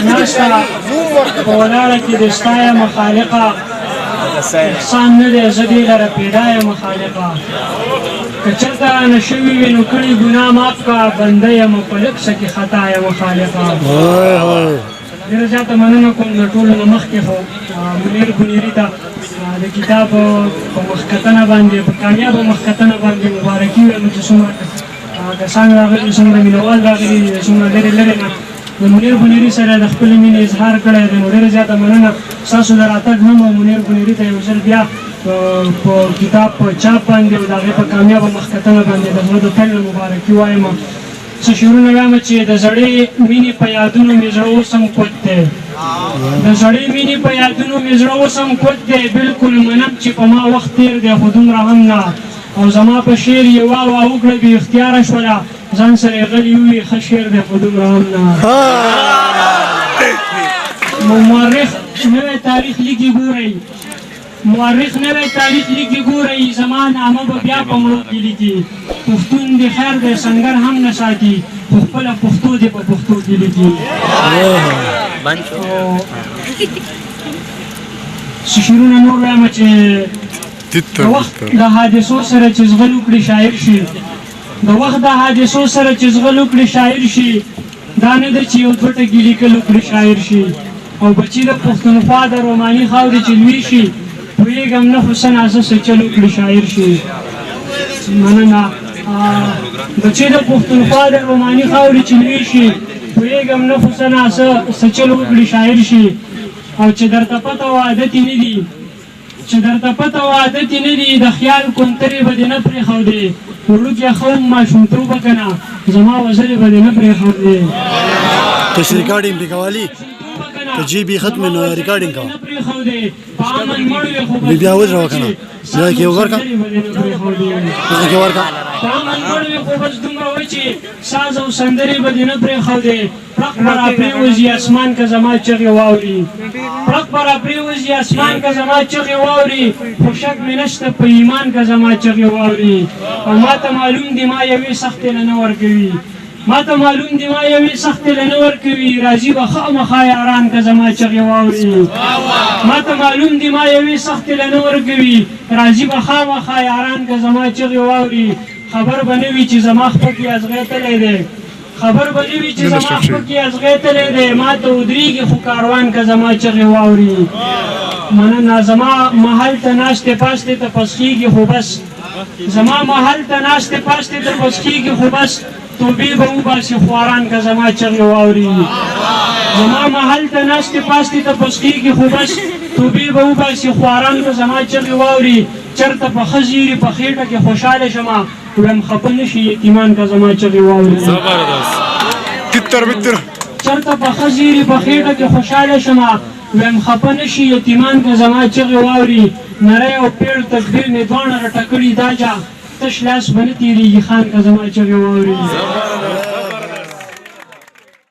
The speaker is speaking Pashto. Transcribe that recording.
ناسته په ولاړه کې د ستا یم خالقه، احسان نه دی زه دې لره پیدا یم خالقه. که چېرته رانه شوي وي نو کړي ګناه معاف کا، بنده یم په لږ څه کې خطا یم خالقه. ډېره زیاته مننه کوم د ټولو نه مخکې خو منیر بونیري ته د کتاب په مخکتنه باندې، په کامیابه مخکتنه باندې مبارکي وایم چې څومره کسان راغلي، څومره مینوال راغلي، څومره لرې لرې نه د منیر بونیري سره د خپلې مینې اظهار کړی دی. نو ډېره زیاته مننه ستاسو د راتګ هم، او منیر بونیري ته یو ځل بیا په کتاب په چاپ باندې او د هغې په کامیابه مخکتنه باندې د زړه د تل نه مبارکي وایم. څه شعرونه وایم چې د زړې مینې په یادونو مې زړه اوس هم کوت دی، د زړې مینې په یادونو مې زړه اوس هم کوت دی، بالکل منم چې په ما وخت تېر دی خو دومره هم نه، او زما په شعر یې وا وا وکړه بې اختیاره شوله، ځان سره یې غلي ووي ښه شعر دی خو دومره هم نه. مورخ نوی تاریخ لیکي ګورئ، مورخ نوی تاریخ لیکي ګورئ، زما نامه به بیا په مړو کې لیکي، پښتون دې خیر دی سنګر هم نه ساتي خو خپله پښتو دې په پښتو کې لیکي. څه شعرونه نور وایم چې د وخت د حادثو سره چې زغل وکړي شاعر شي، د وخت د حادثو سره چې زغل وکړي شاعر شي، دا نه ده چې یو دوه ټکي لیکل وکړي شاعر شي، او بچي د پښتونخوا د روماني خاورې چې لوی شي، پوهېږم نه خو څه ناڅه څه چل وکړي شاعر شي. مننه. بچي د پښتونخوا د روماني خاورې چې لوی شي، پوهېږم نه خو څه ناڅه څه چل وکړي شاعر شي، او چې درته پته او عادت یې نه دي، چې درته پته او عادت یې نه دي، د خیال کونترې به دې نه پرېښودې، وړوکی ښه وم ماشومتوبه که نه زما وزرې به دې نه پرېښودې. تش ریکارډینګ پې کوالي که جی بي ختم نو ریکارډینګ کوه، بیا بیا وځه کنه، دا کې ورکا دا کې ورکا. خو بس دومره وای چې ساز او سندرې به دې نه پرېښودې، پړق به راپرېوځي اسمان که زما چغې واوري، پړق به راپرېوځي اسمان که زما چغې واوري، خو شک مې نشته په ایمان که زما چغې واوري، او ماته معلوم دي ما یوې سختې له نه ورکوي، ماته معلوم دي ما یوې سختې له نه ورکوي، راځي به خامخا یاران که زما چغې واوري، ماته معلوم دي ما یوې سختې له نه ورکوي، راځي به خامخا یاران که زما چغې واوري، خبر به نه وي چې زما خپه کې ازغی تللی دی، خبر به نه وي چې زما خپه کې ازغی تللی دی، ماته ودرېږي خو کاروان که زما چغې واوري. مننه. زما محل ته ناستې پاستې ته پسخېږي خو بس، زما محل ته ناستې پاستې ته پسخېږي خو بس، توبې به وباسي خواران که زما چغې واوري، زما محل ته ناستې پاستې ته پسخېږي خو بس، توبې به وباسي خواران که زما چغې واوري، چېرته په ښه زیري په خېټه کې خوشحاله شمه، ویم خفه نه شي یتیمان که زما چغې واوري. زبردست. تتر بتر. چېرته په ښه زیري په خېټه کې خوشحاله شمه، ویم خفه نه شي یتیمان که زما چغې واوري، نری او پېړ تکبیر مې دواړه رټه کړي، دا جا تش لاس به نه تېرېږي خان که زما چغې واوري.